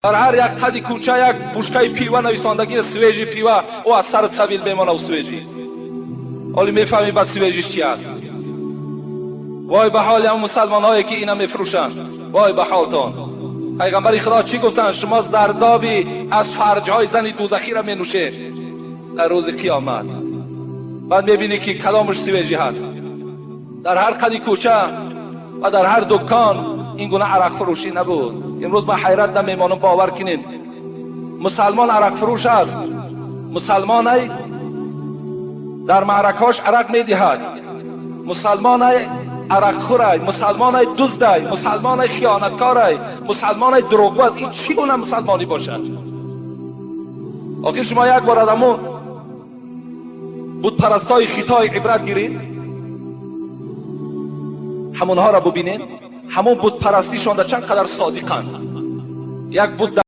Дар ҳар як қади кӯча як бушкаи пива нависондагӣ, свежий пиво. Ӯ аз сарат сабил мемона у свежий. Ҳоли мефаҳмӣ баъд свежий ш чи аст. Вой ба ҳоли ҳам мусалмонҳое, ки ина мефурӯшанд, вой ба ҳолтон. Пайғамбари Худо чӣ гуфтанд? Шумо зардоби аз фарҷҳои зани дӯзахиро менӯшед дар рӯзи қиёмат. Баъд мебинӣ, ки кадомаш свежий ҳаст. Дар ҳар қади кӯча ва дар ҳар дукон ин гуна арақфурӯшӣ набуд. Имрӯз ман ҳайрат намемонам, бовар кунед, мусалмон арақфурӯш аст, мусалмонай дар маъракаҳош арақ медиҳад, мусалмонай арақхӯрай, мусалмонай дуздай, мусалмонай хиёнаткорай, мусалмонай дурӯғгӯ аст. Ин чӣ гуна мусалмонӣ бошад охир? Шумо як бор аз ҳамун бутпарастҳои Хитой ибрат гиред, ҳамонҳоро бубинед, ҳамон бутпарастишонда чанд қадар содиқанд. Як бут.